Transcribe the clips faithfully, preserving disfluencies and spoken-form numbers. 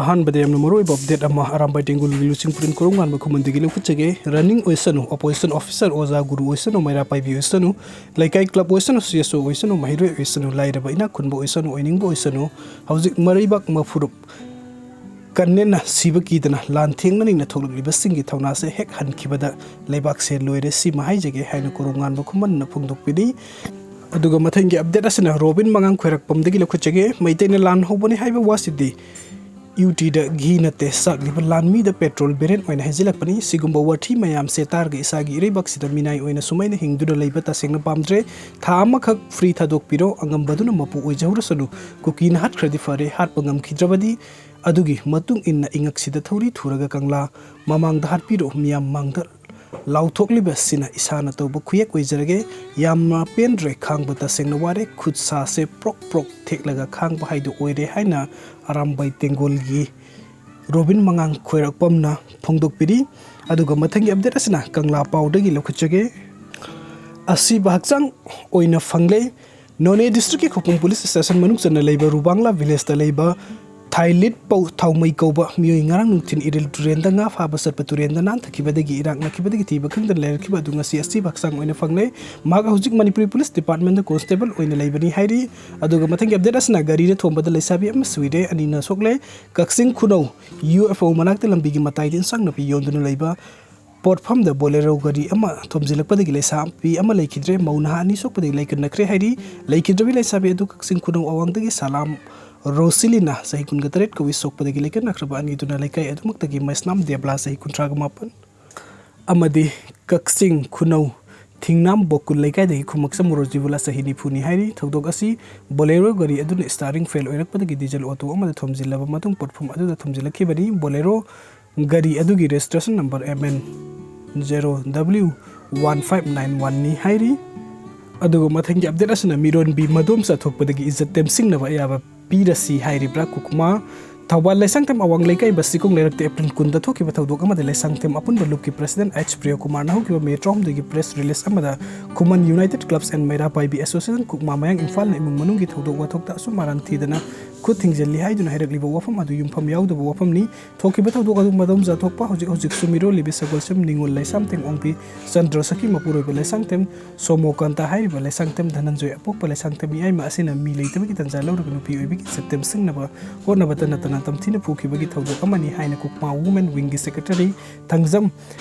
ꯑꯍꯥꯟꯕꯗ ꯌꯥꯝꯅ ꯃꯔꯨꯑꯣꯏꯕ ꯑꯞꯗꯦꯠ ꯑꯃ ꯑꯔꯥꯝꯕꯥꯏ ꯇꯦꯡꯒꯨꯜꯒꯤ ꯂꯨꯆꯤꯡ ꯄꯨꯔꯦꯟ ꯀꯣꯔꯧꯉꯥꯟꯕ ꯈꯨꯃꯟꯗꯒꯤ ꯂꯧꯈꯠꯆꯒꯦ꯫ ꯔꯟꯅꯤꯡ ꯑꯣꯏꯁꯅꯨ, ꯑꯣꯄꯣꯖꯤꯁꯟ ꯑꯣꯐꯤꯁꯔ, ꯑꯣꯖꯥ ꯒꯨꯔꯨ ꯑꯣꯏꯁꯅꯨ, ꯃꯩꯔꯥ ꯄꯥꯏꯕꯤ ꯑꯣꯏꯁꯅꯨ, ꯂꯩꯀꯥꯏ ꯀ꯭ꯂꯕ ꯑꯣꯏꯁꯅꯨ, ꯁꯤ ꯑꯦꯁ ꯑꯣ ꯑꯣꯏꯁꯅꯨ, ꯃꯍꯩꯔꯣꯏ ꯑꯣꯏꯁꯅꯨ, ꯂꯥꯏꯔꯕ ꯏꯅꯥꯛ ꯈꯨꯟꯕ ꯑꯣꯏꯁꯅꯨ, ꯑꯣꯏꯅꯤꯡꯕ ꯑꯣꯏꯁꯅꯨ, ꯍꯧꯖꯤꯛ ꯃꯔꯩꯕꯥꯛ ꯃꯐꯨꯔꯨꯞ ꯀꯟꯅꯦꯅ ꯁꯤꯕ ꯀꯤꯗꯅ ꯂꯥꯟ ꯊꯦꯡꯅꯅꯤꯡꯅ ꯊꯣꯛꯂꯛꯂꯤꯕꯁꯤꯡꯒꯤ ꯊꯧꯅꯥꯁꯦ ꯍꯦꯛ ꯍꯟꯈꯤꯕꯗ ꯂꯩꯕꯥꯛꯁꯦ ꯂꯣꯏꯔꯦ, ꯁꯤꯃ ꯍꯥꯏꯖꯒꯦ ꯍꯥꯏꯅ ꯀꯣꯔꯧꯉꯥꯟꯕ ꯈꯨꯃꯟꯅ ꯐꯣꯡꯗꯣꯛꯄꯤꯔꯤ꯫ ꯑꯗꯨꯒ ꯃꯊꯪꯒꯤ ꯑꯞꯗꯦꯠ ꯑꯁꯤꯅ ꯔꯣꯕꯤꯟ ꯃꯉꯥꯡ ꯈꯣꯏꯔꯛꯄꯝꯗꯒꯤ ꯂꯧꯈꯠꯆꯒꯦ꯫ ꯃꯩꯇꯩꯅ ꯂꯥꯟ ꯍꯧꯕꯅꯤ ꯍꯥꯏꯕ ꯋꯥꯁꯤꯗꯤ ꯌꯨ ꯇꯤꯗ ꯘꯤ ꯅꯠꯇꯦ, ꯆꯥꯛꯂꯤꯕ ꯂꯥꯟꯃꯤꯗ ꯄꯦꯇ꯭ꯔꯣꯜ ꯕꯦꯔꯦꯟ ꯑꯣꯏꯅ ꯍꯩꯖꯤꯜꯂꯛꯄꯅꯤ꯫ ꯁꯤꯒꯨꯝꯕ ꯋꯥꯊꯤ ꯃꯌꯥꯝꯁꯦ ꯇꯥꯔꯒ ꯏꯁꯥꯒꯤ ꯏꯔꯩꯕꯥꯛꯁꯤꯗ ꯃꯤꯅꯥꯏ ꯑꯣꯏꯅ ꯁꯨꯃꯥꯏꯅ ꯍꯤꯡꯗꯨꯅ ꯂꯩꯕ ꯇꯁꯦꯡꯅ ꯄꯥꯝꯗ꯭ꯔꯦ꯫ ꯊꯥ ꯑꯃꯈꯛ ꯐ꯭ꯔꯤ ꯊꯥꯗꯣꯛꯄꯤꯔꯣ, ꯑꯉꯝꯕꯗꯨꯅ ꯃꯄꯨ ꯑꯣꯏꯖꯍꯧꯔꯁꯅꯨ꯫ ꯀꯨꯀꯤꯅ ꯍꯥꯠꯈ꯭ꯔꯗꯤ ꯐꯔꯦ, ꯍꯥꯠꯄ ꯉꯝꯈꯤꯗ꯭ꯔꯕꯗꯤ ꯑꯗꯨꯒꯤ ꯃꯇꯨꯡ ꯏꯟꯅ ꯏꯉꯛꯁꯤꯗ ꯊꯧꯔꯤ ꯊꯨꯔꯒ ꯀꯪꯂꯥ ꯃꯃꯥꯡꯗ ꯍꯥꯠꯄꯤꯔꯣ, ꯃꯤꯌꯥꯝ ꯃꯥꯡꯗ ꯂꯥꯎꯊꯣꯛꯂꯤꯕꯁꯤꯅ ꯏꯁꯥꯅ ꯇꯧꯕ ꯈꯨꯌꯦꯛ ꯑꯣꯏꯖꯔꯒꯦ꯫ ꯌꯥꯝꯅ ꯄꯦꯟꯗ꯭ꯔꯦ, ꯈꯥꯡꯕ ꯇꯁꯦꯡꯅ ꯋꯥꯔꯦ, ꯈꯨꯠ ꯁꯥꯁꯦ ꯄ꯭ꯔꯣꯛ ꯄ꯭ꯔꯣꯛ ꯊꯦꯛꯂꯒ ꯈꯥꯡꯕ ꯍꯥꯏꯗꯨ ꯑꯣꯏꯔꯦ ꯍꯥꯏꯅ ꯑꯔꯥꯝꯕꯥꯏ ꯇꯦꯡꯒꯣꯜꯒꯤ ꯔꯣꯕꯤꯟ ꯃꯉꯥꯡ ꯈꯣꯏꯔꯥꯛꯄꯝꯅ ꯐꯣꯡꯗꯣꯛꯄꯤꯔꯤ꯫ ꯑꯗꯨꯒ ꯃꯊꯪꯒꯤ ꯑꯞꯗꯦꯠ ꯑꯁꯤꯅ ꯀꯪꯂꯥ ꯄꯥꯎꯗꯒꯤ ꯂꯧꯈꯠꯆꯒꯦ꯫ ꯑꯁꯤꯕ ꯍꯛꯆꯥꯡ ꯑꯣꯏꯅ ꯐꯪꯂꯦ꯫ ꯅꯣꯅꯦ ꯗꯤꯁꯇ꯭ꯔꯤꯛꯀꯤ ꯈꯧꯄꯨꯝ ꯄꯨꯂꯤꯁ ꯁ꯭ꯇꯦꯁꯟ ꯃꯅꯨꯡ ꯆꯟꯅ ꯂꯩꯕ ꯔꯨꯕꯥꯡꯂꯥ ꯚꯤꯂꯦꯖꯇ ꯂꯩꯕ ꯊꯥꯏꯂꯤꯠ ꯄꯧ ꯊꯥꯎꯃꯩ ꯀꯧꯕ ꯃꯤꯑꯣꯏ ꯉꯔꯥꯡ ꯅꯨꯡꯊꯤꯜ ꯏꯔꯤꯜ ꯇꯨꯔꯦꯟꯗ ꯉꯥ ꯐꯥꯕ ꯆꯠꯄ ꯇꯨꯔꯦꯟꯗ ꯅꯥꯟꯊꯈꯤꯕꯗꯒꯤ ꯏꯔꯥꯛꯅꯈꯤꯕꯗꯒꯤ ꯊꯤꯕ ꯈꯪꯗꯅ ꯂꯩꯔꯛꯈꯤꯕ ꯑꯗꯨ ꯉꯁꯤ ꯑꯁꯤꯕ ꯍꯛꯆꯥꯡ ꯑꯣꯏꯅ ꯐꯪꯂꯦ꯫ ꯃꯍꯥꯛ ꯍꯧꯖꯤꯛ ꯃꯅꯤꯄꯨꯔꯤ ꯄꯨꯂꯤꯁ ꯗꯤꯄꯥꯔꯠꯃꯦꯟꯗ ꯀꯣꯟꯁꯇꯦꯕꯜ ꯑꯣꯏꯅ ꯂꯩꯕꯅꯤ ꯍꯥꯏꯔꯤ꯫ ꯑꯗꯨꯒ ꯃꯊꯪꯒꯤ ꯑꯞꯗꯦꯠ ꯑꯁꯤꯅ ꯒꯥꯔꯤꯗ ꯊꯣꯝꯕꯗ ꯂꯩꯁꯥꯕꯤ ꯑꯃ ꯁꯤꯔꯦ, ꯑꯅꯤꯅ ꯁꯣꯛꯂꯦ꯫ ꯀꯛꯆꯤꯡ ꯈꯨꯅꯧ ꯌꯨ ꯑꯦꯐ ꯑꯣ ꯃꯅꯥꯛꯇ ꯂꯝꯕꯤꯒꯤ ꯃꯇꯥꯏꯗ ꯏꯟꯁꯥꯡ ꯅꯥꯄꯤ ꯌꯣꯟꯗꯨꯅ ꯂꯩꯕ ꯄꯣꯠꯐꯝꯗ ꯕꯣꯂꯦꯔꯣ ꯒꯥꯔꯤ ꯑꯃ ꯊꯣꯝꯖꯤꯜꯂꯛꯄꯗꯒꯤ ꯂꯩꯁꯥꯕꯤ ꯑꯃ ꯂꯩꯈꯤꯗ꯭ꯔꯦ, ꯃꯧ ꯅꯍꯥ ꯑꯅꯤ ꯁꯣꯛꯄꯗꯒꯤ ꯂꯩꯀꯠꯅꯈ꯭ꯔꯦ ꯍꯥꯏꯔꯤ꯫ ꯂꯩꯈꯤꯗ꯭ꯔꯕꯤ ꯂꯩꯁꯥꯕꯤ ꯑꯗꯨ ꯀꯛꯆꯤꯡ ꯈꯨꯅꯧ ꯑꯋꯥꯡꯗꯒꯤ ꯁꯂꯥꯝ ꯔꯣꯁꯤꯂꯤꯅꯥ, ꯆꯍꯤ ꯀꯨꯟꯒ ꯇꯔꯦꯠ ꯀꯧꯏ, ꯁꯣꯛꯄꯗꯒꯤ ꯂꯩꯀꯠꯅꯈ꯭ꯔꯕ ꯑꯅꯤꯗꯨꯅ ꯂꯩꯀꯥꯏ ꯑꯗꯨꯃꯛꯇꯒꯤ ꯃꯩꯁꯅꯥꯝ ꯗꯦꯕꯂꯥ, ꯆꯍꯤ ꯀꯨꯟꯊ꯭ꯔꯥꯒ ꯃꯥꯄꯟ, ꯑꯃꯗꯤ ꯀꯛꯆꯤꯡ ꯈꯨꯅꯧ ꯊꯤꯡꯅꯥꯝ ꯕꯣꯀꯨꯜ ꯂꯩꯀꯥꯏꯗꯒꯤ ꯈꯨꯃꯛꯆꯝ ꯔꯣꯖꯤꯕꯨꯂꯥ, ꯆꯍꯤ ꯅꯤꯐꯨꯅꯤ ꯍꯥꯏꯔꯤ꯫ ꯊꯧꯗꯣꯛ ꯑꯁꯤ ꯕꯣꯂꯦꯔꯣ ꯒꯥꯔꯤ ꯑꯗꯨꯅ ꯁ꯭ꯇꯥꯔꯤꯡ ꯐꯦꯜ ꯑꯣꯏꯔꯛꯄꯗꯒꯤ ꯗꯤꯖꯜ ꯑꯣꯇꯣ ꯑꯃꯗ ꯊꯣꯝꯖꯤꯜꯂꯕ ꯃꯇꯨꯡ ꯄꯣꯠꯐꯝ ꯑꯗꯨꯗ ꯊꯣꯝꯖꯤꯜꯂꯛꯈꯤꯕꯅꯤ꯫ ꯕꯣꯂꯦꯔꯣ ꯒꯥꯔꯤ ꯑꯗꯨꯒꯤ registration number M N zero W one five nine ꯋꯥꯟꯅꯤ ꯍꯥꯏꯔꯤ꯫ ꯑꯗꯨꯒ ꯃꯊꯪꯒꯤ ꯑꯞꯗꯦꯠ ꯑꯁꯤꯅ ꯃꯤꯔꯣꯟꯕꯤ ꯃꯗꯣꯝꯆꯥ ꯊꯣꯛꯄꯗꯒꯤ ꯏꯖꯠ ꯇꯦꯝꯁꯤꯡꯅꯕ ꯑꯌꯥꯕ ꯄꯤꯔꯁꯤ ꯍꯥꯏꯔꯤꯕ꯭ꯔꯥ? ꯀꯨꯀꯨꯃꯥ ꯊꯧꯕꯥꯜ ꯂꯩꯁꯥꯡꯊꯦꯝ ꯑꯋꯥꯡ ꯂꯩꯀꯥꯏ ꯕꯁꯤꯀꯣꯡ ꯂꯩꯔꯛꯇ ꯑꯦꯄ꯭ꯔꯤꯜ ꯀꯨꯟꯗ ꯊꯣꯛꯈꯤꯕ ꯊꯧꯗꯣꯛ ꯑꯃꯗ ꯂꯩꯁꯥꯡꯊꯦꯝ ꯑꯄꯨꯟꯕ ꯂꯨꯞꯀꯤ ꯄ꯭ꯔꯁꯤꯗꯦꯟ ꯑꯩꯆ ꯄ꯭ꯔꯤꯌꯣꯀꯨꯃꯥꯔꯅ ꯍꯧꯈꯤꯕ ꯃꯦ ꯇꯔꯥꯍꯨꯝꯗꯣꯏꯒꯤ ꯄ꯭ꯔꯦꯁ ꯔꯤꯂꯤꯁ ꯑꯃꯗ ꯈꯨꯃꯟ ꯌꯨꯅꯥꯏꯇꯦꯗ ꯀ꯭ꯂꯕꯁ ꯑꯦꯟ ꯃꯩꯔꯥ ꯄꯥꯏꯕꯤ ꯑꯦꯁꯣꯁꯤꯌꯦꯁꯟ ꯀꯨꯛꯃꯥ ꯃꯌꯥꯡ ꯏꯝꯐꯥꯜꯅ ꯏꯃꯨꯡ ꯃꯅꯨꯡꯒꯤ ꯊꯧꯗꯣꯛ ꯋꯥꯊꯣꯛꯇ ꯑꯆꯨꯝ ꯑꯔꯥꯟ ꯊꯤꯗꯅ ꯈꯨꯠ ꯊꯤꯡꯖꯤꯜꯂꯤ ꯍꯥꯏꯗꯨꯅ ꯍꯥꯏꯔꯛꯂꯤꯕ ꯋꯥꯐꯝ ꯑꯗꯨ ꯌꯨꯝꯐꯝ ꯌꯥꯎꯗꯕ ꯋꯥꯐꯝꯅꯤ꯫ ꯊꯣꯛꯈꯤꯕ ꯊꯧꯗꯣꯛ ꯑꯗꯨ ꯃꯗꯣꯝꯆꯥ ꯊꯣꯛꯄ, ꯍꯧꯖꯤꯛ ꯍꯧꯖꯤꯛꯁꯨ ꯃꯤꯔꯣꯜꯂꯤꯕꯤ ꯁꯒꯣꯜꯁꯦꯝ ꯅꯤꯉꯣꯜ ꯂꯩꯁꯥꯝꯊꯦꯝ ꯑꯣꯡꯕꯤ, ꯆꯟꯗ꯭ꯔꯁꯛꯀꯤ ꯃꯄꯨꯔꯣꯏꯕ ꯂꯩꯁꯥꯡꯊꯦꯝ ꯁꯣꯃꯣꯀꯥꯟꯇ ꯍꯥꯏꯔꯤꯕ ꯂꯩꯁꯥꯡꯊꯦꯝ ꯙꯅꯟꯖꯣꯏ ꯑꯄꯣꯛꯄ ꯂꯩꯁꯥꯡꯊꯦꯝ ꯌꯥꯏꯃ ꯑꯁꯤꯅ ꯃꯤ ꯂꯩꯇꯕꯒꯤ ꯇꯥꯟꯖꯥ ꯂꯧꯔꯒ ꯅꯨꯄꯤ ꯑꯣꯏꯕꯒꯤ ꯏꯖꯠ ꯇꯦꯝꯁꯤꯡꯅꯕ ꯍꯣꯠꯅꯕꯇ ꯅꯠꯇꯅ ꯇꯝꯊꯤꯅ ꯐꯨꯈꯤꯕꯒꯤ ꯊꯧꯗꯣꯛ ꯑꯃꯅꯤ ꯍꯥꯏꯅ ꯀꯨꯛꯃꯥ Women Wingꯒꯤ secretary ꯊꯥꯡꯖꯝ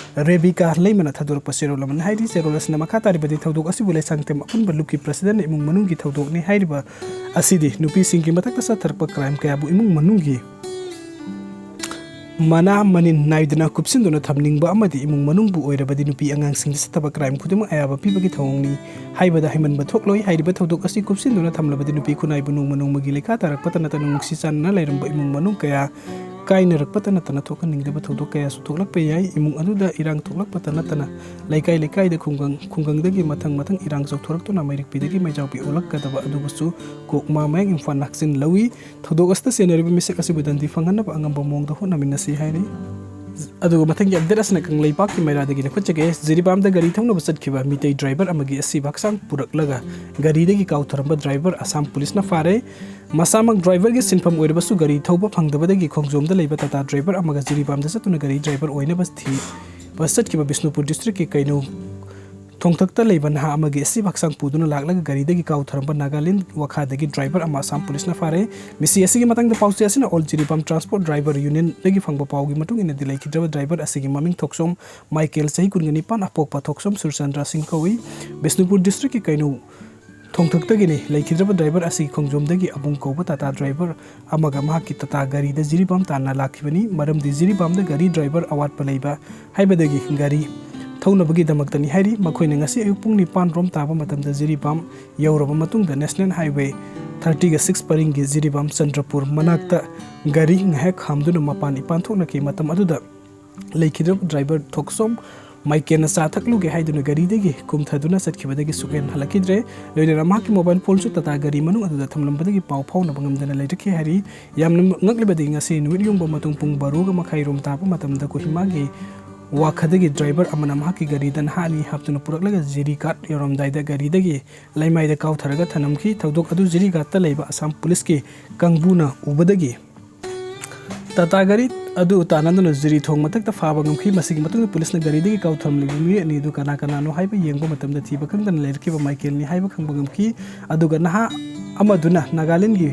ꯔꯦꯕꯤꯀꯥ ꯂꯩꯃꯅ ꯊꯥꯗꯣꯔꯛꯄ ꯆꯦꯔꯣꯜ ꯑꯃꯅ ꯍꯥꯏꯔꯤ꯫ ꯆꯦꯔꯣꯜ ꯑꯁꯤꯅ ꯃꯈꯥ ꯇꯥꯔꯤꯕꯗꯤ, ꯊꯧꯗꯣꯛ ꯑꯁꯤꯕꯨ ꯂꯩꯁꯥꯡꯊꯦꯝ ꯑꯄꯨꯟꯕ ꯂꯨꯞꯀꯤ presidentꯅ ꯏꯃꯨꯡ ꯃꯅꯨꯡꯒꯤ ꯊꯧꯗꯣꯛꯅꯤ ꯍꯥꯏꯔꯤꯕ ꯑꯁꯤꯗꯤ ꯅꯨꯄꯤꯁꯤꯡꯒꯤ ꯃꯊꯛꯇ ꯆꯠꯊꯔꯛꯄ crime ꯀꯌꯥꯕꯨ ꯏꯃꯨꯡ ꯃꯅꯨꯡꯒꯤ ꯃꯅꯥ ꯃꯅꯤꯟ ꯅꯥꯏꯗꯅ ꯀꯨꯞꯁꯤꯟꯗꯨꯅ ꯊꯝꯅꯤꯡꯕ ꯑꯃꯗꯤ ꯏꯃꯨꯡ ꯃꯅꯨꯡꯕꯨ ꯑꯣꯏꯔꯕꯗꯤ ꯅꯨꯄꯤ ꯑꯉꯥꯡꯁꯤꯡꯗ ꯆꯠꯊꯕ crime ꯈꯨꯗꯤꯡꯃꯛ ꯑꯌꯥꯕ ꯄꯤꯕꯒꯤ ꯊꯧꯑꯣꯡꯅꯤ ꯍꯥꯏꯕꯗ ꯍꯩꯃꯟꯕ ꯊꯣꯛꯂꯣꯏ꯫ ꯍꯥꯏꯔꯤꯕ ꯊꯧꯗꯣꯛ ꯑꯁꯤ ꯀꯨꯞꯁꯤꯟꯗꯨꯅ ꯊꯝꯂꯕꯗꯤ ꯅꯨꯄꯤ ꯈꯨꯟꯅꯥꯏꯕꯨ ꯅꯣꯡꯃ ꯅꯣꯡꯃꯒꯤ ꯂꯩꯈꯥ ꯇꯥꯔꯛꯄꯇ ꯅꯠꯇꯅ ꯅꯨꯡꯁꯤ ꯆꯥꯟꯅꯅ ꯂꯩꯔꯝꯕ ꯏꯃꯨꯡ ꯃꯅꯨꯡ ꯀꯌꯥ ꯀꯥꯏꯅꯔꯛꯄꯇ ꯅꯠꯇꯅ ꯊꯣꯛꯍꯟꯅꯤꯡꯗꯕ ꯊꯧꯗꯣꯛ ꯀꯌꯥꯁꯨ ꯊꯣꯛꯂꯛꯄ ꯌꯥꯏ꯫ ꯏꯃꯨꯡ ꯑꯗꯨꯗ ꯏꯔꯥꯡ ꯊꯣꯛꯂꯛꯄꯇ ꯅꯠꯇꯅ ꯂꯩꯀꯥꯏ ꯂꯩꯀꯥꯏꯗ ꯈꯨꯡꯒꯪ ꯈꯨꯡꯒꯪꯗꯒꯤ ꯃꯊꯪ ꯃꯊꯪ ꯏꯔꯥꯡ ꯆꯥꯎꯊꯣꯔꯛꯇꯨꯅ ꯃꯩꯔꯛꯄꯤꯗꯒꯤ ꯃꯩꯖꯥꯎꯄꯤ ꯑꯣꯜꯂꯛꯀꯗꯕ ꯑꯗꯨꯕꯨꯁꯨ ꯀꯣꯛꯃꯥ ꯃꯌꯥꯡ ꯏꯝꯐꯥꯜ ꯅꯛꯁꯤꯜꯍꯧꯏ꯫ ꯊꯧꯗꯣꯛ ꯑꯁꯤꯗ ꯆꯦꯟꯅꯔꯤꯕ ꯃꯤꯁꯛ ꯑꯁꯤꯕꯨ ꯗꯟꯗꯤ ꯐꯪꯍꯟꯅꯕ ꯑꯉꯝꯕ ꯃꯑꯣꯡꯗ ꯍꯣꯠꯅꯃꯤꯟꯅꯁꯤ ꯍꯥꯏꯔꯤ꯫ ꯑꯗꯨꯒ ꯃꯊꯪꯒꯤ update ꯑꯁꯤꯅ ꯀꯪꯂꯩꯄꯥꯛꯀꯤ ꯃꯩꯔꯥꯗꯒꯤ ꯂꯧꯈꯠꯆꯒꯦ꯫ ꯖꯤꯔꯤꯕꯥꯝꯗ ꯒꯥꯔꯤ ꯊꯧꯅꯕ ꯆꯠꯈꯤꯕ ꯃꯤꯇꯩ driver ꯑꯃꯒꯤ ꯑꯁꯤꯕ ꯍꯛꯆꯥꯡ ꯄꯨꯔꯛꯂꯒ ꯒꯥꯔꯤꯗꯒꯤ ꯀꯥꯎꯊꯔꯝꯕ driver ꯑꯁꯥꯝ ꯄꯨꯂꯤꯁꯅ ꯐꯥꯔꯦ꯫ ꯃꯁꯥꯃꯛ driverꯒꯤ ꯁꯤꯟꯐꯝ ꯑꯣꯏꯔꯕꯁꯨ ꯒꯥꯔꯤ ꯊꯧꯕ ꯐꯪꯗꯕꯗꯒꯤ ꯈꯣꯡꯖꯣꯝꯗ ꯂꯩꯕ ꯇꯥꯇꯥ driver ꯑꯃꯒ ꯖꯤꯔꯤꯕꯥꯝꯗ ꯆꯠꯇꯨꯅ ꯒꯥꯔꯤ driver ꯑꯣꯏꯅꯕ ꯊꯤꯕ ꯆꯠꯈꯤꯕ ꯕꯤꯁꯅꯨꯄꯨꯔ districtꯀꯤ ꯀꯩꯅꯧ ꯊꯣꯡꯊꯛꯇ ꯂꯩꯕ ꯅꯍꯥ ꯑꯃꯒꯤ ꯑꯁꯤꯕ ꯍꯛꯆꯥꯡ ꯄꯨꯗꯨꯅ ꯂꯥꯛꯂꯒ ꯒꯥꯔꯤꯗꯒꯤ ꯀꯥꯎꯊꯔꯝꯕ ꯅꯥꯒꯥꯂꯦꯟ ꯋꯥꯈꯥꯗꯒꯤ driver ꯑꯃ ꯑꯁꯥꯝ ꯄꯨꯂꯤꯁꯅ ꯐꯥꯔꯦ꯫ ꯃꯤꯁꯤ ꯑꯁꯤꯒꯤ ꯃꯇꯥꯡꯗ ꯄꯥꯎꯆꯦ ꯑꯁꯤꯅ All ꯖꯤꯔꯤꯕꯥꯝ Transport Driver Unionꯗꯒꯤ ꯐꯪꯕ ꯄꯥꯎꯒꯤ ꯃꯇꯨꯡ ꯏꯟꯅꯗꯤ ꯂꯩꯈꯤꯗ꯭ꯔꯕ driver ꯑꯁꯤꯒꯤ ꯃꯃꯤꯡ ꯊꯣꯛꯆꯣꯝ ꯃꯥꯏꯀꯦꯜ, ꯆꯍꯤ ꯀꯨꯟꯒ ꯅꯤꯄꯥꯟ, ꯑꯄꯣꯛꯄ ꯊꯣꯛꯆꯣꯝ ꯁꯨꯔꯆꯟꯗ꯭ꯔ ꯁꯤꯡ ꯀꯧꯏ꯫ ꯕꯤꯁꯅꯨꯄꯨꯔ districtꯀꯤ ꯀꯩꯅꯧ ꯊꯣꯡꯊꯛꯇꯒꯤꯅꯤ꯫ ꯂꯩꯈꯤꯗ꯭ꯔꯕ driver ꯑꯁꯤ ꯈꯣꯡꯖꯣꯝꯗꯒꯤ ꯑꯕꯨꯡ ꯀꯧꯕ ꯇꯥꯇꯥ driver ꯑꯃꯒ ꯃꯍꯥꯛꯀꯤ ꯇꯥꯇꯥ ꯒꯥꯔꯤꯗ ꯖꯤꯔꯤꯕꯥꯝ ꯇꯥꯟꯅ ꯂꯥꯛꯈꯤꯕꯅꯤ꯫ ꯃꯔꯝꯗꯤ ꯖꯤꯔꯤꯕꯥꯝꯗ ꯒꯥꯔꯤ driver ꯑꯋꯥꯠꯄ ꯂꯩꯕ ꯍꯥꯏꯕꯗꯒꯤ ꯒꯥꯔꯤ ꯊꯧꯅꯕꯒꯤꯗꯃꯛꯇꯅꯤ ꯍꯥꯏꯔꯤ꯫ ꯃꯈꯣꯏꯅ ꯉꯁꯤ ꯑꯌꯨꯛ ꯄꯨꯡ ꯅꯤꯄꯥꯟ ꯔꯣꯝ ꯇꯥꯕ ꯃꯇꯝꯗ ꯖꯤꯔꯤꯕꯥꯝ ꯌꯧꯔꯕ ꯃꯇꯨꯡꯗ National Highway thirtyꯒ six ꯄꯔꯤꯡꯒꯤ Jiribam Chandrapur ꯃꯅꯥꯛꯇ ꯒꯥꯔꯤ ꯉꯥꯏꯍꯥꯛ ꯈꯥꯝꯗꯨꯅ ꯃꯄꯥꯟ ꯏꯄꯥꯟ ꯊꯣꯛꯅꯈꯤ꯫ ꯃꯇꯝ ꯑꯗꯨꯗ ꯂꯩꯈꯤꯗ꯭ꯔꯕ driver ꯊꯣꯛꯆꯣꯝ ꯃꯥꯏꯀꯦꯜꯅ ꯆꯥ ꯊꯛꯂꯨꯒꯦ ꯍꯥꯏꯗꯨꯅ ꯒꯥꯔꯤꯗꯒꯤ ꯀꯨꯝꯊꯗꯨꯅ ꯆꯠꯈꯤꯕꯗꯒꯤ ꯁꯨꯛꯍꯟ ꯍꯜꯂꯛꯈꯤꯗ꯭ꯔꯦ꯫ ꯂꯣꯏꯅꯅ ꯃꯍꯥꯛꯀꯤ mobile phoneꯁꯨ ꯇꯥꯇꯥ ꯒꯥꯔꯤ ꯃꯅꯨꯡ ꯑꯗꯨꯗ ꯊꯝꯂꯝꯕꯗꯒꯤ ꯄꯥꯎ ꯐꯥꯎꯅꯕ ꯉꯝꯗꯅ ꯂꯩꯔꯛꯈꯤ ꯍꯥꯏꯔꯤ꯫ ꯌꯥꯝꯅ ꯉꯛꯂꯤꯕꯗꯤ ꯉꯁꯤ ꯅꯨꯃꯤꯠ ꯌꯨꯡꯕ ꯃꯇꯨꯡ ꯄꯨꯡ ꯕꯥꯔꯣꯒ ꯃꯈꯥꯏ ꯔꯣꯝ ꯇꯥꯕ ꯃꯇꯝꯗ ꯀꯣꯍꯤꯃꯥꯒꯤ ꯋꯥꯈꯗꯒꯤ ꯗ꯭ꯔꯥꯏꯚꯔ ꯑꯃꯅ ꯃꯍꯥꯛꯀꯤ ꯒꯥꯔꯤꯗ ꯅꯍꯥ ꯑꯅꯤ ꯍꯥꯞꯇꯨꯅ ꯄꯨꯔꯛꯂꯒ ꯖꯤꯔꯤꯘꯥꯠ ꯌꯧꯔꯝꯗꯥꯏꯗ ꯒꯥꯔꯤꯗꯒꯤ ꯂꯩꯃꯥꯏꯗ ꯀꯥꯎꯊꯔꯒ ꯊꯅꯝꯈꯤ꯫ ꯊꯧꯗꯣꯛ ꯑꯗꯨ ꯖꯤꯔꯤꯘꯥꯠꯇ ꯂꯩꯕ ꯑꯁꯥꯝ ꯄꯨꯂꯤꯁꯀꯤ ꯀꯥꯡꯕꯨꯅ ꯎꯕꯗꯒꯤ ꯇꯥꯇꯥ ꯒꯥꯔꯤ ꯑꯗꯨ ꯇꯥꯟꯅꯗꯨꯅ ꯖꯤꯔꯤ ꯊꯣꯡ ꯃꯊꯛꯇ ꯐꯥꯕ ꯉꯝꯈꯤ꯫ ꯃꯁꯤꯒꯤ ꯃꯇꯨꯡꯗ ꯄꯨꯂꯤꯁꯅ ꯒꯥꯔꯤꯗꯒꯤ ꯀꯥꯎꯊꯔꯝꯂꯤꯕ ꯃꯤꯑꯣꯏ ꯑꯅꯤ ꯑꯗꯨ ꯀꯅꯥ ꯀꯅꯥꯅꯣ ꯍꯥꯏꯕ ꯌꯦꯡꯕ ꯃꯇꯝꯗ ꯊꯤꯕ ꯈꯪꯗꯅ ꯂꯩꯔꯛꯈꯤꯕ ꯃꯥꯏꯀꯦꯜꯅꯤ ꯍꯥꯏꯕ ꯈꯪꯕ ꯉꯝꯈꯤ꯫ ꯑꯗꯨꯒ ꯅꯍꯥ ꯑꯃꯗꯨꯅ ꯅꯥꯒꯥꯂꯦꯟꯒꯤ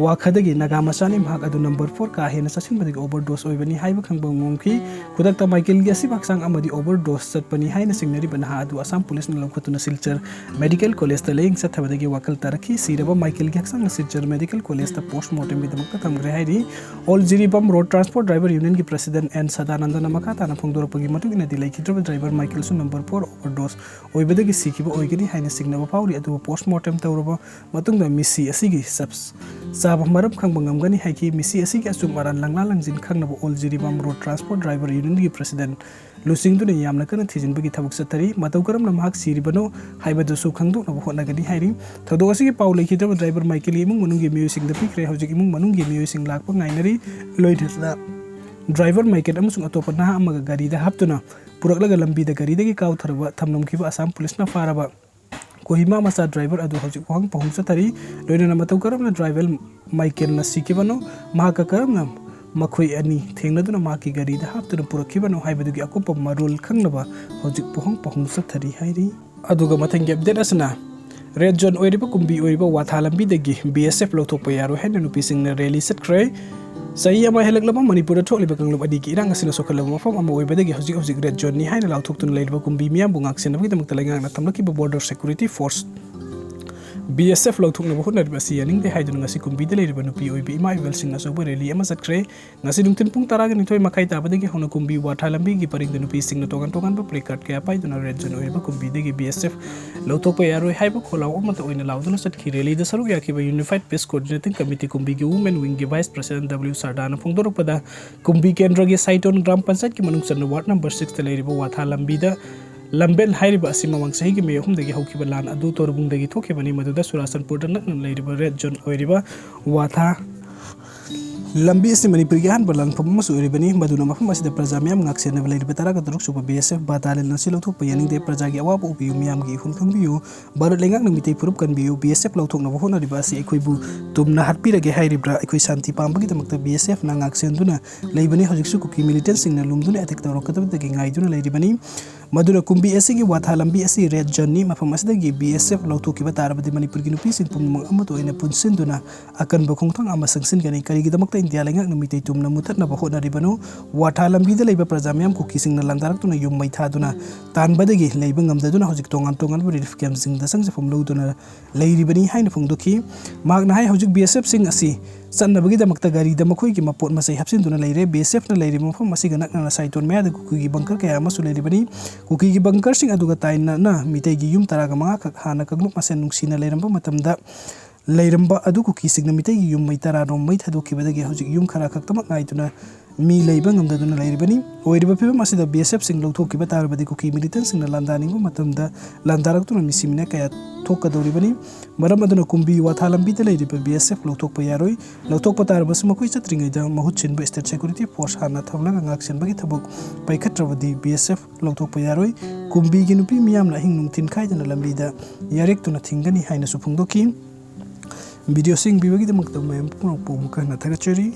ꯋꯥꯈꯗꯒꯤ ꯅꯥꯒꯥ ꯃꯆꯥꯅꯤ, ꯃꯍꯥꯛ ꯑꯗꯨ ꯅꯝꯕꯔ ꯐꯣꯔ ꯀꯥ ꯍꯦꯟꯅ ꯆꯥꯁꯤꯟꯕꯗꯒꯤ ꯑꯣꯚꯔ ꯗꯣꯁ ꯑꯣꯏꯕꯅꯤ ꯍꯥꯏꯕ ꯈꯪꯕ ꯉꯝꯈꯤ꯫ ꯈꯨꯗꯛꯇ ꯃꯥꯏꯀꯦꯜꯒꯤ ꯑꯁꯤꯕ ꯍꯛꯆꯥꯡ ꯑꯃꯗꯤ ꯑꯣꯚꯔ ꯗꯣꯁ ꯆꯠꯄꯅꯤ ꯍꯥꯏꯅ ꯆꯤꯡꯅꯔꯤꯕ ꯅꯍꯥ ꯑꯗꯨ ꯑꯁꯥꯝ ꯄꯨꯂꯤꯁꯅ ꯂꯧꯈꯠꯇꯨꯅ ꯁꯤꯜꯆꯔ ꯃꯦꯗꯤꯀꯦꯜ ꯀꯣꯂꯦꯖꯇ ꯂꯥꯌꯦꯡ ꯆꯠꯊꯕꯗꯒꯤ ꯋꯥꯈꯜ ꯇꯥꯔꯛꯈꯤ꯫ ꯁꯤꯔꯕ ꯃꯥꯏꯀꯦꯜꯒꯤ ꯍꯛꯆꯥꯡꯅ ꯁꯤꯜꯆꯔ ꯃꯦꯗꯤꯀꯦꯜ ꯀꯣꯂꯦꯖꯇ ꯄꯣꯁ ꯃꯣꯔꯇꯦꯝꯒꯤꯗꯃꯛꯇ ꯊꯝꯈ꯭ꯔꯦ ꯍꯥꯏꯔꯤ꯫ All Jiribam road transport driver ꯌꯨꯅꯤꯌꯟꯒꯤ ꯄ꯭ꯔꯁꯤꯗꯦꯟꯠ ꯑꯦꯟ ꯁꯗꯥꯅꯟꯗꯅ ꯃꯈꯥ ꯇꯥꯅ ꯐꯣꯡꯗꯣꯔꯛꯄꯒꯤ ꯃꯇꯨꯡ ꯏꯟꯅꯗꯤ, ꯂꯩꯈꯤꯗ꯭ꯔꯕ ꯗ꯭ꯔꯥꯏꯚꯔ ꯃꯥꯏꯀꯦꯜꯁꯨ ꯅꯝꯕꯔ ꯐꯣꯔ ꯑꯣꯚꯔ ꯗꯣꯁ ꯑꯣꯏꯕꯗꯒꯤ ꯁꯤꯈꯤꯕ ꯑꯣꯏꯒꯅꯤ ꯍꯥꯏꯅ ꯆꯤꯡꯅꯕ ꯐꯥꯎꯔꯤ꯫ ꯑꯗꯨꯕꯨ ꯄꯣꯁ ꯃꯣꯔꯇꯦꯝ ꯇꯧꯔꯕ ꯃꯇꯨꯡꯗ ꯃꯤꯁꯤ ꯑꯁꯤꯒꯤ ꯆꯞ ꯆꯥꯕ ꯃꯔꯝ ꯈꯪꯕ ꯉꯝꯒꯅꯤ ꯍꯥꯏꯈꯤ꯫ ꯃꯤꯁꯤ ꯑꯁꯤꯒꯤ ꯑꯆꯨꯝ ꯑꯔꯥꯟ ꯂꯪꯂꯥ ꯂꯪꯖꯤꯟ ꯈꯪꯅꯕ all Jiribam road transport driver ꯌꯨꯅꯤꯌꯟꯒꯤ ꯄ꯭ꯔꯁꯤꯗꯦꯟꯠ ꯂꯨꯆꯤꯡꯗꯨꯅ ꯌꯥꯝꯅ ꯀꯟꯅ ꯊꯤꯖꯤꯟꯕꯒꯤ ꯊꯕꯛ ꯆꯠꯊꯔꯤ꯫ ꯃꯇꯧ ꯀꯔꯝꯅ ꯃꯍꯥꯛ ꯁꯤꯔꯤꯕꯅꯣ ꯍꯥꯏꯕꯗꯨꯁꯨ ꯈꯪꯗꯣꯛꯅꯕ ꯍꯣꯠꯅꯒꯅꯤ ꯍꯥꯏꯔꯤ꯫ ꯊꯧꯗꯣꯛ ꯑꯁꯤꯒꯤ ꯄꯥꯎ ꯂꯩꯈꯤꯗ꯭ꯔꯕ ꯗ꯭ꯔꯥꯏꯚꯔ ꯃꯥꯏꯀꯦꯜꯒꯤ ꯏꯃꯨꯡ ꯃꯅꯨꯡꯒꯤ ꯃꯤꯑꯣꯏꯁꯤꯡꯗ ꯄꯤꯈ꯭ꯔꯦ꯫ ꯍꯧꯖꯤꯛ ꯏꯃꯨꯡ ꯃꯅꯨꯡꯒꯤ ꯃꯤꯑꯣꯏꯁꯤꯡ ꯂꯥꯛꯄ ꯉꯥꯏꯅꯔꯤ꯫ ꯂꯣꯏꯅꯅ ꯗ꯭ꯔꯥꯏꯚꯔ ꯃꯥꯏꯀꯦꯜ ꯑꯃꯁꯨꯡ ꯑꯇꯣꯞꯄ ꯅꯍꯥ ꯑꯃꯒ ꯒꯥꯔꯤꯗ ꯍꯥꯞꯇꯨꯅ ꯄꯨꯔꯛꯂꯒ ꯂꯝꯕꯤꯗ ꯒꯥꯔꯤꯗꯒꯤ ꯀꯥꯎꯊꯔꯕ ꯊꯝꯂꯝꯈꯤꯕ ꯑꯁꯥꯝ ꯄꯨꯂꯤꯁꯅ ꯐꯥꯔꯕ ꯀꯣꯍꯤꯃꯥ ꯃꯆꯥ ꯗ꯭ꯔꯥꯏꯚꯔ ꯑꯗꯨ ꯍꯧꯖꯤꯛ ꯋꯥꯍꯪ ꯄꯥꯎꯍꯪ ꯆꯠꯊꯔꯤ꯫ ꯂꯣꯏꯅꯅ ꯃꯇꯧ ꯀꯔꯝꯅ ꯗ꯭ꯔꯥꯏꯚꯔ ꯃꯥꯏꯀꯦꯜꯅ ꯁꯤꯈꯤꯕꯅꯣ, ꯃꯍꯥꯛꯀ ꯀꯔꯝꯅ ꯃꯈꯣꯏ ꯑꯅꯤ ꯊꯦꯡꯅꯗꯨꯅ ꯃꯍꯥꯛꯀꯤ ꯒꯥꯔꯤꯗ ꯍꯥꯞꯇꯨꯅ ꯄꯨꯔꯛꯈꯤꯕꯅꯣ ꯍꯥꯏꯕꯗꯨꯒꯤ ꯑꯀꯨꯞꯄ ꯃꯔꯣꯜ ꯈꯪꯅꯕ ꯍꯧꯖꯤꯛ ꯄꯥꯎꯍꯪ ꯄꯥꯎꯍꯪ ꯆꯠꯊꯔꯤ ꯍꯥꯏꯔꯤ꯫ ꯑꯗꯨꯒ ꯃꯊꯪꯒꯤ ꯑꯞꯗꯦꯠ ꯑꯁꯤꯅ ꯔꯦꯗ ꯖꯣꯟ ꯑꯣꯏꯔꯤꯕ ꯀꯨꯝꯕꯤ ꯑꯣꯏꯔꯤꯕ ꯋꯥꯊꯥ ꯂꯝꯕꯤꯗꯒꯤ ꯕꯤ ꯑꯦꯁ ꯑꯦꯐ ꯂꯧꯊꯣꯛꯄ ꯌꯥꯔꯣꯏ ꯍꯥꯏꯅ ꯅꯨꯄꯤꯁꯤꯡꯅ ꯔꯦꯂꯤ ꯆꯠꯈ꯭ꯔꯦ꯫ ꯆꯍꯤ ꯑꯃ ꯍꯦꯜꯂꯛꯂꯕ ꯃꯅꯤꯄꯨꯔꯗ ꯊꯣꯛꯂꯤꯕ ꯀꯥꯡꯂꯨꯞ ꯑꯅꯤꯒꯤ ꯏꯔꯥꯡ ꯑꯁꯤꯅ ꯁꯣꯛꯍꯜꯂꯕ ꯃꯐꯝ ꯑꯃ ꯑꯣꯏꯕꯗꯒꯤ ꯍꯧꯖꯤꯛ ꯍꯧꯖꯤꯛ ꯔꯦꯗ ꯖꯣꯟꯅꯤ ꯍꯥꯏꯅ ꯂꯥꯎꯊꯣꯛꯇꯨꯅ ꯂꯩꯔꯤꯕ ꯀꯨꯝꯕꯤ ꯃꯤꯌꯥꯝꯕꯨ ꯉꯥꯛꯁꯦꯟꯅꯕꯒꯤꯗꯃꯛꯇ ꯂꯩꯉꯥꯛꯅ ꯊꯝꯂꯛꯈꯤꯕ ꯕꯣꯔꯗꯔ ꯁꯦꯀ꯭ꯌꯨꯔꯤꯇꯤ ꯐꯣꯔꯁ ꯕꯤ ꯑꯦꯁ ꯑꯦꯐ ꯂꯧꯊꯣꯛꯅꯕ ꯍꯣꯠꯅꯔꯤꯕ ꯑꯁꯤ ꯌꯥꯅꯤꯡꯗꯦ ꯍꯥꯏꯗꯨꯅ ꯉꯁꯤ ꯀꯨꯝꯕꯤꯗ ꯂꯩꯔꯤꯕ ꯅꯨꯄꯤ ꯑꯣꯏꯕꯤ ꯏꯃꯥ ꯏꯕꯦꯜꯁꯤꯡꯅ ꯑꯆꯧꯕ ꯔꯦꯂꯤ ꯑꯃ ꯆꯠꯈ꯭ꯔꯦ꯫ ꯉꯁꯤ ꯅꯨꯡꯊꯤꯜ ꯄꯨꯡ ꯇꯔꯥꯒ ꯅꯤꯊꯣꯏ ꯃꯈꯥꯏ ꯇꯥꯕꯗꯒꯤ ꯍꯧꯅ ꯀꯨꯝꯕꯤ ꯋꯥꯊꯥ ꯂꯝꯕꯤꯒꯤ ꯄꯔꯤꯡꯗ ꯅꯨꯄꯤꯁꯤꯡꯅ ꯇꯣꯉꯥꯟ ꯇꯣꯉꯥꯟꯕ ꯄ꯭ꯂꯦ ꯀꯥꯔꯗ ꯀꯌꯥ ꯄꯥꯏꯗꯨꯅ ꯔꯦꯗ ꯖꯣꯟ ꯑꯣꯏꯔꯤꯕ ꯀꯨꯝꯕꯤꯗꯒꯤ ꯕꯤ ꯑꯦꯁ ꯑꯦꯐ ꯂꯧꯊꯣꯛꯄ ꯌꯥꯔꯣꯏ ꯍꯥꯏꯕ ꯈꯣꯜꯂꯥꯎ ꯑꯃꯠꯇ ꯑꯣꯏꯅ ꯂꯥꯎꯗꯨꯅ ꯆꯠꯈꯤ꯫ ꯔꯦꯂꯤꯗ ꯁꯔꯨꯛ ꯌꯥꯈꯤꯕ ꯌꯨꯅꯤꯐꯥꯏꯗ ꯄꯤꯁ ꯀꯣꯑꯣꯔꯗꯤꯅꯦꯇꯤꯡ ꯀꯃꯤꯇꯤ ꯀꯨꯝꯕꯤꯒꯤ ꯋꯨꯃꯦꯟ ꯋꯤꯡꯒꯤ ꯚꯥꯏꯁ ꯄ꯭ꯔꯁꯤꯗꯦꯟꯠ ꯗꯕ꯭ꯂꯤꯎ ꯁꯔꯗꯥꯅ ꯐꯣꯡꯗꯣꯔꯛꯄꯗ, ꯀꯨꯝꯕꯤ ꯀꯦꯟꯗ꯭ꯔꯒꯤ ꯁꯥꯏꯇꯣꯟ ꯒ꯭ꯔꯥꯝ ꯄꯟꯆꯥꯌꯠꯀꯤ ꯃꯅꯨꯡ ꯆꯟꯕ ꯋꯥꯔꯗ ꯅꯝꯕꯔ ꯁꯤꯛꯁꯇ ꯂꯩꯔꯤꯕ ꯋꯥꯊꯥ ꯂꯝꯕꯤꯗ ꯂꯝꯕꯦꯜ ꯍꯥꯏꯔꯤꯕ ꯑꯁꯤ ꯃꯃꯥꯡ ꯆꯍꯤꯒꯤ ꯃꯦ ꯑꯍꯨꯝꯗꯒꯤ ꯍꯧꯈꯤꯕ ꯂꯥꯟ ꯑꯗꯨ ꯇꯣꯔꯕꯨꯡꯗꯒꯤ ꯊꯣꯛꯈꯤꯕꯅꯤ, ꯃꯗꯨꯗ ꯆꯨꯔꯥꯆꯥꯟꯄꯨꯔꯗ ꯅꯛꯅ ꯂꯩꯔꯤꯕ ꯔꯦꯗ ꯖꯣꯟ ꯑꯣꯏꯔꯤꯕ ꯋꯥꯊꯥ ꯂꯝꯕꯤ ꯑꯁꯤ ꯃꯅꯤꯄꯨꯔꯒꯤ ꯑꯍꯥꯟꯕ ꯂꯥꯟꯐꯝ ꯑꯃꯁꯨ ꯑꯣꯏꯔꯤꯕꯅꯤ꯫ ꯃꯗꯨꯅ ꯃꯐꯝ ꯑꯁꯤꯗ ꯄ꯭ꯔꯖꯥ ꯃꯤꯌꯥꯝ ꯉꯥꯛꯁꯦꯟꯅꯕ ꯂꯩꯔꯤꯕ ꯇꯔꯥꯒ ꯇꯔꯨꯛ ꯁꯨꯕ ꯕꯤ ꯑꯦꯁ ꯑꯦꯐ ꯕꯇꯥꯂꯤꯌꯟ ꯑꯁꯤ ꯂꯧꯊꯣꯛꯄ ꯌꯥꯅꯤꯡꯗꯦ꯫ ꯄ꯭ꯔꯖꯥꯒꯤ ꯑꯋꯥꯕ ꯎꯕꯤꯌꯨ, ꯃꯤꯌꯥꯝꯒꯤ ꯏꯍꯨꯜ ꯈꯪꯕꯤꯌꯨ꯫ ꯚꯥꯔꯠ ꯂꯩꯉꯥꯛꯅ ꯃꯤꯇꯩ ꯐꯨꯔꯨꯞ ꯀꯟꯕꯤꯌꯨ꯫ ꯕꯤ ꯑꯦꯁ ꯑꯦꯐ ꯂꯧꯊꯣꯛꯅꯕ ꯍꯣꯠꯅꯔꯤꯕ ꯑꯁꯤ ꯑꯩꯈꯣꯏꯕꯨ ꯇꯨꯝꯅ ꯍꯥꯠꯄꯤꯔꯒꯦ ꯍꯥꯏꯔꯤꯕ꯭ꯔꯥ? ꯑꯩꯈꯣꯏ ꯁꯥꯟꯇꯤ ꯄꯥꯝꯕꯒꯤꯗꯃꯛꯇ ꯕꯤ ꯑꯦꯁ ꯑꯦꯐꯅ ꯉꯥꯛꯁꯦꯟꯗꯨꯅ ꯂꯩꯕꯅꯤ꯫ ꯍꯧꯖꯤꯛꯁꯨ ꯀꯨꯀꯤ ꯃꯤꯂꯤꯇꯦꯟꯁꯤꯡꯅ ꯂꯨꯝꯗꯨꯅ ꯑꯦꯇꯦꯛ ꯇꯧꯔꯛꯀꯗꯕꯗꯒꯤ ꯉꯥꯏꯗꯨꯅ ꯂꯩꯔꯤꯕꯅꯤ꯫ ꯃꯗꯨꯅ ꯀꯨꯝꯕꯤ ꯑꯁꯤꯒꯤ ꯋꯥꯊꯥ ꯂꯝꯕꯤ ꯑꯁꯤ ꯔꯦꯗ ꯖꯣꯟꯅꯤ꯫ ꯃꯐꯝ ꯑꯁꯤꯗꯒꯤ ꯕꯤ ꯑꯦꯁ ꯑꯦꯐ ꯂꯧꯊꯣꯛꯈꯤꯕ ꯇꯥꯔꯕꯗꯤ ꯃꯅꯤꯄꯨꯔꯒꯤ ꯅꯨꯄꯤꯁꯤꯡ ꯄꯨꯝꯅꯃꯛ ꯑꯃꯠꯇ ꯑꯣꯏꯅ ꯄꯨꯟꯁꯤꯟꯗꯨꯅ ꯑꯀꯟꯕ ꯈꯣꯡꯊꯥꯡ ꯑꯃ ꯆꯪꯁꯤꯟꯒꯅꯤ꯫ ꯀꯔꯤꯒꯤꯗꯃꯛꯇ ꯏꯟꯗꯤꯌꯥ ꯂꯩꯉꯥꯛꯅ ꯃꯤꯇꯩ ꯇꯨꯝꯅ ꯃꯨꯊꯠꯅꯕ ꯍꯣꯠꯅꯔꯤꯕꯅꯣ? ꯋꯥꯊꯥ ꯂꯝꯕꯤꯗ ꯂꯩꯕ ꯄ꯭ꯔꯖꯥ ꯃꯤꯌꯥꯝ ꯀꯨꯀꯤꯁꯤꯡꯅ ꯂꯥꯟꯗꯥꯔꯛꯇꯨꯅ ꯌꯨꯝ ꯃꯩ ꯊꯥꯗꯨꯅ ꯇꯥꯟꯕꯗꯒꯤ ꯂꯩꯕ ꯉꯝꯗꯗꯨꯅ ꯍꯧꯖꯤꯛ ꯇꯣꯉꯥꯟ ꯇꯣꯉꯥꯟꯕ ꯔꯤꯂꯤꯐ ꯀꯦꯝꯞꯁꯤꯡꯗ ꯆꯪꯖꯐꯝ ꯂꯧꯗꯨꯅ ꯂꯩꯔꯤꯕꯅꯤ ꯍꯥꯏꯅ ꯐꯣꯡꯗꯣꯛꯈꯤ꯫ ꯃꯍꯥꯛꯅ ꯍꯥꯏ, ꯍꯧꯖꯤꯛ ꯕꯤ ꯑꯦꯁ ꯑꯦꯐꯁꯤꯡ ꯑꯁꯤ ꯆꯠꯅꯕꯒꯤꯗꯃꯛꯇ ꯒꯥꯔꯤꯗ ꯃꯈꯣꯏꯒꯤ ꯃꯄꯣꯠ ꯃꯆꯩ ꯍꯥꯞꯆꯤꯟꯗꯨꯅ ꯂꯩꯔꯦ꯫ ꯕꯤ ꯑꯦꯁ ꯑꯦꯐꯅ ꯂꯩꯔꯤꯕ ꯃꯐꯝ ꯑꯁꯤꯒ ꯅꯛꯅꯅ ꯁꯥꯏꯇꯣꯟ ꯃꯌꯥꯗ ꯀꯨꯀꯤꯒꯤ ꯕꯪꯀꯔ ꯀꯌꯥ ꯑꯃꯁꯨ ꯂꯩꯔꯤꯕꯅꯤ꯫ ꯀꯨꯀꯤꯒꯤ ꯕꯪꯀꯔꯁꯤꯡ ꯑꯗꯨꯒ ꯇꯥꯏꯅꯅ ꯃꯤꯇꯩꯒꯤ ꯌꯨꯝ ꯇꯔꯥꯒ ꯃꯉꯥ ꯈꯛ ꯍꯥꯟꯅ ꯀꯥꯡꯂꯨꯞ ꯃꯁꯦꯟ ꯅꯨꯡꯁꯤꯅ ꯂꯩꯔꯝꯕ ꯃꯇꯝꯗ ꯂꯩꯔꯝꯕ ꯑꯗꯨ ꯀꯨꯀꯤꯁꯤꯡꯅ ꯃꯤꯇꯩꯒꯤ ꯌꯨꯝ ꯃꯩ ꯇꯔꯥꯔꯣꯝ ꯃꯩ ꯊꯥꯗꯣꯛꯈꯤꯕꯗꯒꯤ ꯍꯧꯖꯤꯛ ꯌꯨꯝ ꯈꯔ ꯈꯛꯇꯃꯛ ꯉꯥꯏꯗꯨꯅ ꯃꯤ ꯂꯩꯕ ꯉꯝꯗꯗꯨꯅ ꯂꯩꯔꯤꯕꯅꯤ꯫ ꯑꯣꯏꯔꯤꯕ ꯐꯤꯕꯝ ꯑꯁꯤꯗ ꯕꯤ ꯑꯦꯁ ꯑꯦꯐꯁꯤꯡ ꯂꯧꯊꯣꯛꯈꯤꯕ ꯇꯥꯔꯕꯗꯤ ꯀꯨꯀꯤ ꯃꯤꯂꯤꯇꯦꯟꯁꯤꯡꯅ ꯂꯥꯟꯗꯥꯅꯤꯡꯕ ꯃꯇꯝꯗ ꯂꯥꯟꯗꯥꯔꯛꯇꯨꯅ ꯃꯤꯁꯤ ꯃꯤꯅ ꯀꯌꯥ ꯊꯣꯛꯀꯗꯧꯔꯤꯕꯅꯤ꯫ ꯃꯔꯝ ꯑꯗꯨꯅ ꯀꯨꯝꯕꯤ ꯋꯥꯊꯥ ꯂꯝꯕꯤꯗ ꯂꯩꯔꯤꯕ ꯕꯤ ꯑꯦꯁ ꯑꯦꯐ ꯂꯧꯊꯣꯛꯄ ꯌꯥꯔꯣꯏ꯫ ꯂꯧꯊꯣꯛꯄ ꯇꯥꯔꯕꯁꯨ ꯃꯈꯣꯏ ꯆꯠꯇ꯭ꯔꯤꯉꯩꯗ ꯃꯍꯨꯠ ꯁꯤꯟꯕ ꯁ꯭ꯇꯦꯠ ꯁꯦꯀ꯭ꯌꯨꯔꯤꯇꯤ ꯐꯣꯔꯁ ꯍꯥꯟꯅ ꯊꯝꯂꯒ ꯉꯥꯛꯁꯦꯟꯕꯒꯤ ꯊꯕꯛ ꯄꯥꯏꯈꯠꯇ꯭ꯔꯕꯗꯤ ꯕꯤ ꯑꯦꯁ ꯑꯦꯐ ꯂꯧꯊꯣꯛꯄ ꯌꯥꯔꯣꯏ꯫ ꯀꯨꯝꯕꯤꯒꯤ ꯅꯨꯄꯤ ꯃꯤꯌꯥꯝꯅ ꯑꯍꯤꯡ ꯅꯨꯡꯊꯤꯟ ꯈꯥꯏꯗꯅ ꯂꯝꯕꯤꯗ ꯌꯥꯔꯦꯛꯇꯨꯅ ꯊꯤꯡꯒꯅꯤ ꯍꯥꯏꯅꯁꯨ ꯐꯣꯡꯗꯣꯛꯈꯤ꯫ ꯚꯤꯗꯤꯑꯣꯁꯤ ꯌꯦꯡꯕꯤꯕꯒꯤꯗꯃꯛꯇ ꯃꯌꯥꯝ ꯄꯨꯝꯅꯃꯛꯄꯨ ꯑꯃꯨꯛ ꯍꯟꯅ ꯊꯥꯒꯠꯆꯔꯤ꯫